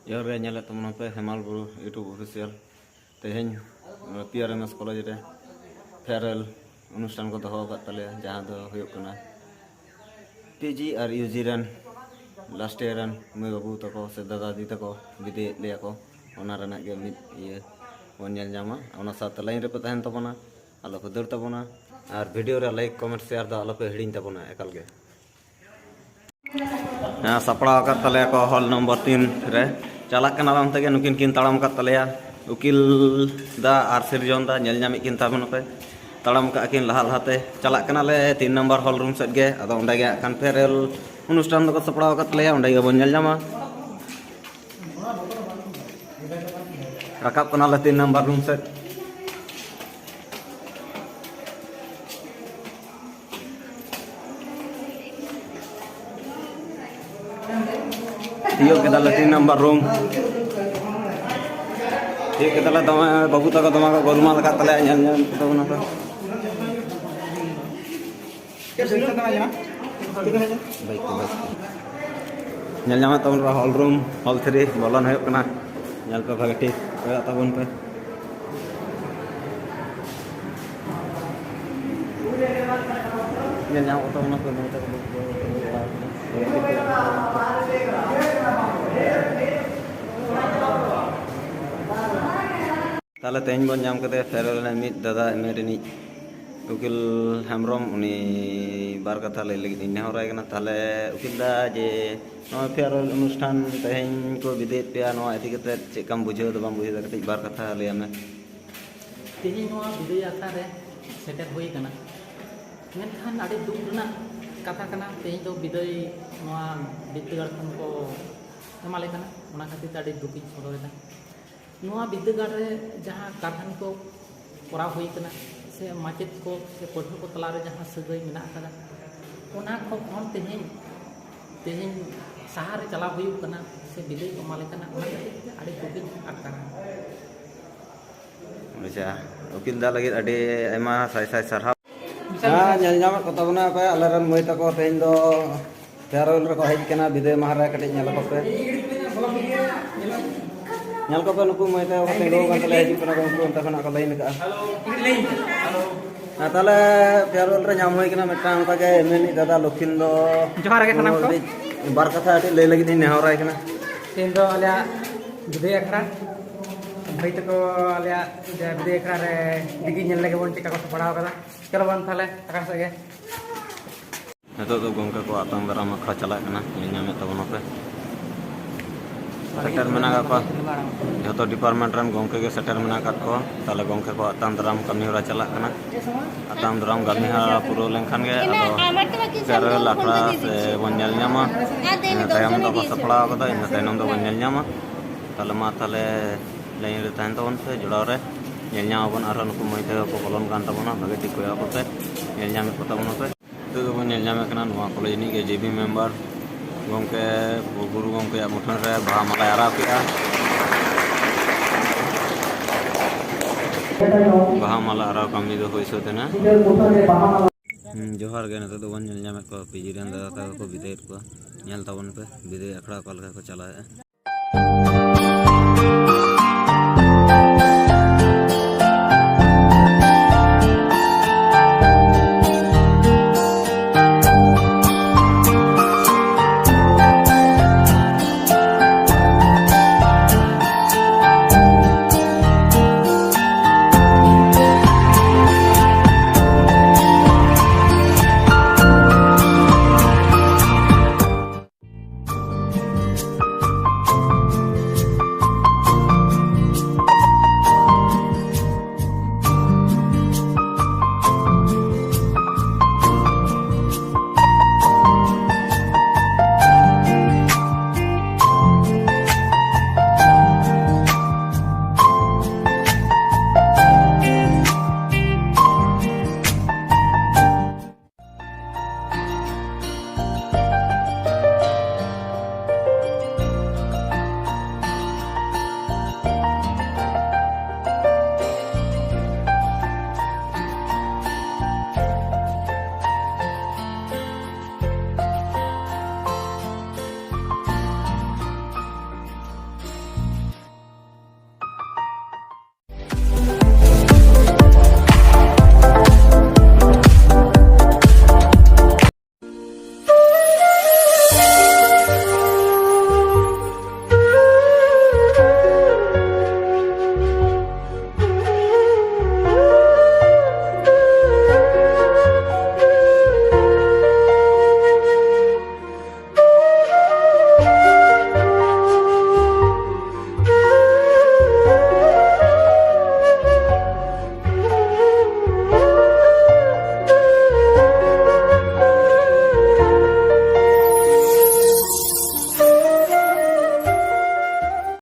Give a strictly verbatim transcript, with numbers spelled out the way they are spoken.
ᱡᱚᱦᱟᱨ ᱜᱮ, ᱧᱮᱞᱮᱫ ᱛᱟᱵᱚᱱᱟᱯᱮ ᱦᱮᱢᱟᱞ ᱵᱩᱨᱩ YouTube Official᱾ ᱛᱮᱦᱮᱧ P R M S college ᱨᱮ ᱯᱷᱮᱭᱟᱨᱣᱮᱞ ᱚᱱᱩᱥᱴᱷᱟᱱ ᱠᱚ ᱫᱚᱦᱚ ᱟᱠᱟᱫ ᱛᱟᱞᱮᱭᱟ, ᱡᱟᱦᱟᱸ ᱫᱚ ᱦᱩᱭᱩᱜ ᱠᱟᱱᱟ ᱯᱤ ᱡᱤ ᱟᱨ ᱤᱭᱩ ᱡᱤ ᱨᱮᱱ ᱞᱟᱥᱴ ᱤᱭᱟᱨ ᱨᱮᱱ ᱢᱟᱹᱭ ᱵᱟᱹᱵᱩ ᱛᱟᱠᱚ ᱥᱮ ᱫᱟᱫᱟ ᱫᱤᱫᱤ ᱛᱟᱠᱚ ᱵᱤᱫᱟᱹᱭᱮᱫ ᱞᱮᱭᱟ ᱠᱚ᱾ ᱚᱱᱟ ᱨᱮᱱᱟᱜ ᱜᱮ ᱢᱤᱫ ᱤᱭᱟᱹ ᱵᱚᱱ ᱧᱮᱞ ᱧᱟᱢᱟ᱾ ᱚᱱᱟ ᱥᱟᱶᱛᱮ ᱞᱟᱭᱤᱱ ᱨᱮᱯᱮ ᱛᱟᱦᱮᱱ ᱛᱟᱵᱚᱱᱟ, ᱟᱞᱚᱯᱮ ᱫᱟᱹᱲ ᱛᱟᱵᱚᱱᱟ, ᱟᱨ ᱵᱷᱤᱰᱤᱭᱳ ᱨᱮ ᱞᱟᱭᱤᱠ, ᱠᱚᱢᱮᱱᱴ, ᱥᱮᱭᱟᱨ ᱫᱚ ᱟᱞᱚᱯᱮ ᱦᱤᱲᱤᱧ ᱛᱟᱵᱚᱱᱟ ᱮᱠᱟᱞ ᱜᱮ᱾ ᱦᱮᱸ, ᱥᱟᱯᱲᱟᱣ ᱟᱠᱟᱫ ᱛᱟᱞᱮᱭᱟ ᱠᱚ ᱦᱚᱞ ᱱᱚᱢᱵᱚᱨ ᱛᱤᱱ ᱨᱮ᱾ ᱪᱟᱞᱟᱜ ᱠᱟᱱᱟ ᱚᱱᱛᱮ ᱜᱮ, ᱱᱩᱠᱤᱱ ᱠᱤᱱ ᱛᱟᱲᱟᱢ ᱟᱠᱟᱫ ᱛᱟᱞᱮᱭᱟ, ᱩᱠᱤᱞ ᱫᱟ ᱟᱨ ᱥᱤᱨᱡᱚᱱ ᱫᱟ᱾ ᱧᱮᱞ ᱧᱟᱢᱮᱫ ᱠᱤᱱ ᱛᱟᱵᱚᱱᱟᱯᱮ, ᱛᱟᱲᱟᱢ ᱠᱟᱜᱼᱟ ᱠᱤᱱ ᱞᱟᱦᱟ ᱞᱟᱦᱟᱛᱮ᱾ ᱪᱟᱞᱟᱜ ᱠᱟᱱᱟᱞᱮ ᱛᱤᱱ ᱱᱚᱢᱵᱚᱨ ᱦᱚᱞ ᱨᱩᱢ ᱥᱮᱫ ᱜᱮ᱾ ᱟᱫᱚ ᱚᱸᱰᱮ ᱜᱮ ᱦᱟᱸᱜ ᱠᱷᱟᱱ ᱯᱷᱮᱭᱟᱨᱣᱮᱞ ᱚᱱᱩᱥᱴᱷᱟᱱ ᱫᱚᱠᱚ ᱥᱟᱯᱲᱟᱣ ᱟᱠᱟᱫ ᱛᱟᱞᱮᱭᱟ, ᱚᱸᱰᱮ ᱜᱮᱵᱚᱱ ᱧᱮᱞ ᱧᱟᱢᱟ᱾ ᱨᱟᱠᱟᱵ ᱠᱟᱱᱟᱞᱮ ᱛᱤᱱ ᱱᱟᱢᱵᱟᱨ ᱨᱩᱢ ᱥᱮᱫ᱾ ᱛᱤᱭᱳᱜ ᱠᱮᱫᱟᱞᱮ ᱛᱤᱱ ᱱᱟᱢᱵᱟᱨ ᱨᱩᱢ᱾ ᱛᱤᱭᱳᱜ ᱠᱮᱫᱟᱞᱮ, ᱫᱚᱢᱮ ᱵᱟᱹᱵᱩ ᱛᱟᱠᱚ ᱫᱚᱢᱮ ᱠᱚ ᱜᱳᱞᱢᱟᱞ ᱟᱠᱟᱫ ᱛᱟᱞᱮᱭᱟ, ᱧᱮᱞ ᱧᱮᱞ ᱛᱟᱵᱚᱱᱟ ᱯᱮ᱾ ᱵᱟᱭᱤᱠ ᱠᱚ, ᱵᱟᱭᱤᱠ ᱠᱚ᱾ ᱧᱮᱞ ᱧᱟᱢᱮᱫ ᱛᱟᱵᱚᱱ ᱯᱮ ᱦᱚᱞ ᱨᱩᱢ, ᱦᱚᱞ ᱛᱷᱨᱤ ᱵᱚᱞᱚᱱ ᱦᱩᱭᱩᱜ ᱠᱟᱱᱟ᱾ ᱧᱮᱞ ᱯᱮ ᱵᱷᱟᱜᱮ ᱴᱷᱤᱠ, ᱠᱚᱭᱚᱜ ᱛᱟᱵᱚᱱ ᱯᱮ᱾ ᱧᱮᱞ ᱧᱟᱢᱚᱜ ᱛᱟᱵᱚᱱᱟ ᱯᱮ ᱢᱟᱹᱭ ᱛᱟᱠᱚ ᱵᱟᱹᱵᱩ ᱛᱟᱠᱚ᱾ ᱛᱟᱦᱚᱞᱮ ᱛᱮᱦᱮᱧ ᱵᱚᱱ ᱧᱟᱢ ᱠᱮᱫᱮᱭᱟ ᱯᱷᱮᱭᱟᱨᱣᱮᱞ ᱨᱮᱱ ᱢᱤᱫ ᱫᱟᱫᱟ ᱮᱢ ᱮ ᱨᱤᱱᱤᱡ ᱩᱠᱤᱞ ᱦᱮᱢᱵᱨᱚᱢ᱾ ᱩᱱᱤ ᱵᱟᱨ ᱠᱟᱛᱷᱟ ᱞᱟᱹᱭ ᱞᱟᱹᱜᱤᱫ ᱤᱧ ᱱᱮᱦᱚᱨᱟᱭ ᱠᱟᱱᱟ᱾ ᱛᱟᱦᱚᱞᱮ ᱩᱠᱤᱞ ᱫᱟ, ᱡᱮ ᱱᱚᱣᱟ ᱯᱷᱮᱭᱟᱨᱣᱮᱞ ᱚᱱᱩᱥᱴᱷᱟᱱ ᱛᱮᱦᱮᱧ ᱠᱚ ᱵᱤᱫᱟᱹᱭᱮᱫ ᱯᱮᱭᱟ, ᱱᱚᱣᱟ ᱤᱫᱤ ᱠᱟᱛᱮ ᱪᱮᱫ ᱞᱮᱠᱟᱢ ᱵᱩᱡᱷᱟᱹᱣ ᱫᱟ ᱵᱟᱢ ᱵᱩᱡᱷᱟᱹᱣ ᱫᱟ, ᱠᱟᱹᱴᱤᱡ ᱵᱟᱨ ᱠᱟᱛᱷᱟ ᱞᱟᱹᱭᱟ ᱢᱮ᱾ ᱛᱮᱦᱮᱧ ᱱᱚᱣᱟ ᱵᱤᱫᱟᱹᱭ ᱟᱠᱷᱲᱟ ᱨᱮ ᱥᱮᱴᱮᱨ ᱦᱩᱭ ᱟᱠᱟᱱᱟ, ᱢᱮᱱᱠᱷᱟᱱ ᱟᱹᱰᱤ ᱫᱩᱠ ᱨᱮᱱᱟᱜ ᱠᱟᱛᱷᱟ ᱠᱟᱱᱟ, ᱛᱮᱦᱮᱧ ᱫᱚ ᱵᱤᱫᱟᱹᱭ ᱱᱚᱣᱟ ᱵᱤᱨᱫᱟᱹᱜᱟᱲ ᱠᱷᱚᱱ ᱠᱚ ᱮᱢᱟᱞᱮ ᱠᱟᱱᱟ, ᱚᱱᱟ ᱠᱷᱟᱹᱛᱤᱨ ᱛᱮ ᱟᱹᱰᱤ ᱫᱩᱠᱤᱧ ᱥᱚᱫᱚᱨᱮᱫᱟ᱾ ᱱᱚᱣᱟ ᱵᱤᱨᱫᱟᱹᱜᱟᱲ ᱨᱮ ᱡᱟᱦᱟᱸ ᱠᱟᱹᱨᱫᱷᱟᱹᱱᱤ ᱠᱚ ᱠᱚᱨᱟᱣ ᱦᱩᱭ ᱠᱟᱱᱟ, ᱥᱮ ᱢᱟᱪᱮᱫ ᱠᱚ ᱥᱮ ᱯᱟᱹᱴᱷᱩᱣᱟᱹ ᱠᱚ ᱛᱟᱞᱟᱨᱮ ᱡᱟᱦᱟᱸ ᱥᱟᱹᱜᱟᱹᱭ ᱢᱮᱱᱟᱜ ᱟᱠᱟᱫᱟ, ᱚᱱᱟ ᱠᱚ ᱠᱷᱚᱱ ᱛᱮᱦᱮᱧ, ᱛᱮᱦᱮᱧ ᱥᱟᱦᱟᱨᱮ ᱪᱟᱞᱟᱣ ᱦᱩᱭᱩᱜ ᱠᱟᱱᱟ ᱥᱮ ᱵᱤᱫᱟᱹᱭ ᱠᱚ ᱮᱢᱟᱞᱮ ᱠᱟᱱᱟ, ᱚᱱᱟ ᱠᱷᱟᱹᱛᱤᱨ ᱛᱮ ᱟᱹᱰᱤ ᱫᱩᱠᱤᱧ ᱟᱴᱠᱟᱨᱟ᱾ ᱟᱪᱪᱷᱟ, ᱩᱠᱤᱞ ᱫᱟ ᱞᱟᱹᱜᱤᱫ ᱟᱹᱰᱤ ᱟᱭᱢᱟ ᱥᱟᱭ ᱥᱟᱭ ᱥᱟᱨᱦᱟᱣ᱾ ᱦᱮᱸ, ᱧᱮᱞ ᱧᱟᱢᱮᱫ ᱠᱚ ᱛᱟᱵᱚᱱᱟ ᱯᱮ, ᱟᱞᱮᱨᱮᱱ ᱢᱟᱹᱭ ᱛᱟᱠᱚ ᱛᱮᱦᱮᱧ ᱫᱚ ᱯᱷᱮᱭᱟᱨᱣᱮᱞ ᱨᱮᱠᱚ ᱦᱮᱡ ᱠᱟᱱᱟ, ᱵᱤᱫᱟᱹᱭ ᱢᱟᱦᱟ ᱨᱮ᱾ ᱠᱟᱹᱴᱤᱡ ᱧᱮᱞ ᱟᱠᱚ ᱯᱮ᱾ ᱧᱮᱞ ᱠᱚᱯᱮ, ᱱᱩᱠᱩ ᱢᱟᱹᱭ ᱛᱟᱠᱚ ᱠᱚ ᱛᱤᱸᱜᱩ ᱟᱠᱟᱱ ᱛᱟᱞᱮᱭᱟ, ᱦᱤᱡᱩᱜ ᱠᱟᱱᱟ ᱠᱚ, ᱩᱱᱠᱩ ᱚᱱᱛᱮ ᱠᱷᱚᱱᱟᱜ ᱠᱚ ᱞᱟᱭᱤᱱ ᱟᱠᱟᱜᱼᱟ᱾ ᱟᱨ ᱛᱟᱦᱚᱞᱮ farewell ᱨᱮ ᱧᱟᱢ ᱦᱩᱭ ᱠᱟᱱᱟ ᱢᱤᱫᱴᱟᱝ ᱚᱱᱠᱟ ᱜᱮ ᱮᱢᱱᱤ ᱫᱟᱫᱟ ᱞᱚᱠᱷᱤᱱᱫᱚ᱾ ᱡᱚᱦᱟᱨ ᱜᱮ ᱥᱟᱱᱟᱢ ᱠᱚ᱾ ᱠᱟᱹᱴᱤᱡ ᱵᱟᱨ ᱠᱟᱛᱷᱟ ᱠᱟᱹᱴᱤᱡ ᱞᱟᱹᱭ ᱞᱟᱹᱜᱤᱫ ᱤᱧ ᱱᱮᱦᱚᱨᱟᱭ ᱠᱟᱱᱟ᱾ ᱛᱮᱦᱮᱧ ᱫᱚ ᱟᱞᱮᱭᱟᱜ ᱵᱤᱫᱟᱹᱭ ᱟᱠᱷᱲᱟ, ᱵᱷᱟᱹᱭ ᱛᱟᱠᱚ ᱟᱞᱮᱭᱟᱜ ᱡᱮ ᱵᱤᱫᱟᱹᱭ ᱟᱠᱷᱲᱟ ᱨᱮ ᱫᱤᱠᱤ ᱧᱮᱞ ᱞᱮᱜᱮ ᱵᱚᱱ ᱪᱮᱫ ᱞᱮᱠᱟ ᱠᱚ ᱥᱟᱯᱲᱟᱣ ᱠᱟᱫᱟ᱾ ᱪᱚᱞᱚ ᱵᱚᱱ ᱛᱟᱦᱚᱞᱮ ᱟᱠᱷᱲᱟ ᱥᱮᱫ ᱜᱮ᱾ ᱱᱤᱛᱚᱜ ᱫᱚ ᱜᱚᱢᱠᱮ ᱠᱚ ᱟᱛᱟᱝ ᱫᱟᱨᱟᱢ ᱟᱠᱷᱲᱟ ᱪᱟᱞᱟᱜ ᱠᱟᱱᱟ, ᱧᱮᱞ ᱧᱟᱢᱮᱫ ᱛᱟᱵᱚᱱᱟᱯᱮ᱾ ᱥᱮᱴᱮᱨ ᱢᱮᱱᱟᱜ ᱟᱠᱟᱫ ᱠᱚᱣᱟ, ᱡᱷᱚᱛᱚ department ᱨᱮᱱ ᱜᱚᱢᱠᱮ ᱜᱮ ᱥᱮᱴᱮᱨ ᱢᱮᱱᱟᱜ ᱟᱠᱟᱫ ᱠᱚᱣᱟ᱾ ᱛᱟᱦᱚᱞᱮ ᱜᱚᱢᱠᱮ ᱠᱚ ᱟᱛᱟᱝ ᱫᱟᱨᱟᱢ ᱠᱟᱹᱢᱤ ᱦᱚᱨᱟ ᱪᱟᱞᱟᱜ ᱠᱟᱱᱟ᱾ ᱟᱛᱟᱝ ᱫᱟᱨᱟᱢ ᱠᱟᱹᱢᱤ ᱦᱚᱨᱟ ᱯᱩᱨᱟᱹᱣ ᱞᱮᱱᱠᱷᱟᱱ ᱜᱮ ᱟᱫᱚ farewell ᱟᱠᱷᱲᱟ ᱥᱮ ᱵᱚᱱ ᱧᱮᱞ ᱧᱟᱢᱟ᱾ ᱤᱱᱟᱹ ᱛᱟᱭᱚᱢ ᱫᱚᱠᱚ ᱥᱟᱯᱲᱟᱣ ᱠᱟᱫᱟ, ᱤᱱᱟᱹ ᱛᱟᱭᱱᱚᱢ ᱫᱚᱵᱚᱱ ᱧᱮᱞ ᱧᱟᱢᱟ᱾ ᱛᱟᱦᱚᱞᱮ ᱢᱟ ᱛᱟᱦᱚᱞᱮ line ᱨᱮ ᱛᱟᱦᱮᱱ ᱛᱟᱵᱚᱱ ᱯᱮ, ᱡᱚᱲᱟᱣ ᱨᱮ ᱧᱮᱞ ᱧᱟᱢ ᱟᱵᱚᱱ ᱟᱨᱦᱚᱸ ᱱᱩᱠᱩ ᱢᱟᱹᱭ ᱛᱟᱠᱚ ᱠᱚ ᱵᱚᱞᱚᱱ ᱠᱟᱱ ᱛᱟᱵᱚᱱᱟ, ᱵᱷᱟᱜᱮ ᱴᱷᱤᱠ ᱠᱚᱭᱚᱜ ᱟᱠᱚ ᱯᱮ, ᱧᱮᱞ ᱧᱟᱢᱮᱫ ᱠᱚ ᱛᱟᱵᱚᱱᱟ ᱯᱮ᱾ ᱱᱤᱛᱚᱜ ᱫᱚᱵᱚᱱ ᱧᱮᱞ ᱧᱟᱢᱮᱫ ᱠᱟᱱᱟ ᱱᱚᱣᱟ ᱠᱚᱞᱮᱡᱽ ᱨᱤᱱᱤᱡ ᱜᱮ J B member ᱜᱚᱢᱠᱮ, ᱜᱩᱨᱩ ᱜᱚᱢᱠᱮᱭᱟᱜ ᱢᱩᱴᱷᱟᱹᱱ ᱨᱮ ᱵᱟᱦᱟ ᱢᱟᱞᱟᱭ ᱟᱨᱟᱣ ᱠᱮᱫᱼᱟ᱾ ᱵᱟᱦᱟ ᱢᱟᱞᱟ ᱟᱨᱟᱣ ᱠᱟᱹᱢᱤ ᱫᱚ ᱦᱩᱭ ᱥᱟᱹᱛ ᱮᱱᱟ᱾ ᱦᱩᱸ, ᱡᱚᱦᱟᱨ ᱜᱮ᱾ ᱱᱤᱛᱚᱜ ᱫᱚᱵᱚᱱ ᱧᱮᱞ ᱧᱟᱢᱮᱫ ᱠᱚᱣᱟ P G ᱨᱮᱱ ᱫᱟᱫᱟ ᱛᱟᱠᱚ ᱠᱚ ᱵᱤᱫᱟᱹᱭᱮᱫ ᱠᱚᱣᱟ᱾ ᱧᱮᱞ ᱛᱟᱵᱚᱱ ᱯᱮ ᱵᱤᱫᱟᱹᱭ ᱟᱠᱷᱲᱟ ᱚᱠᱟ ᱞᱮᱠᱟ ᱠᱚ ᱪᱟᱞᱟᱣᱮᱫᱼᱟ᱾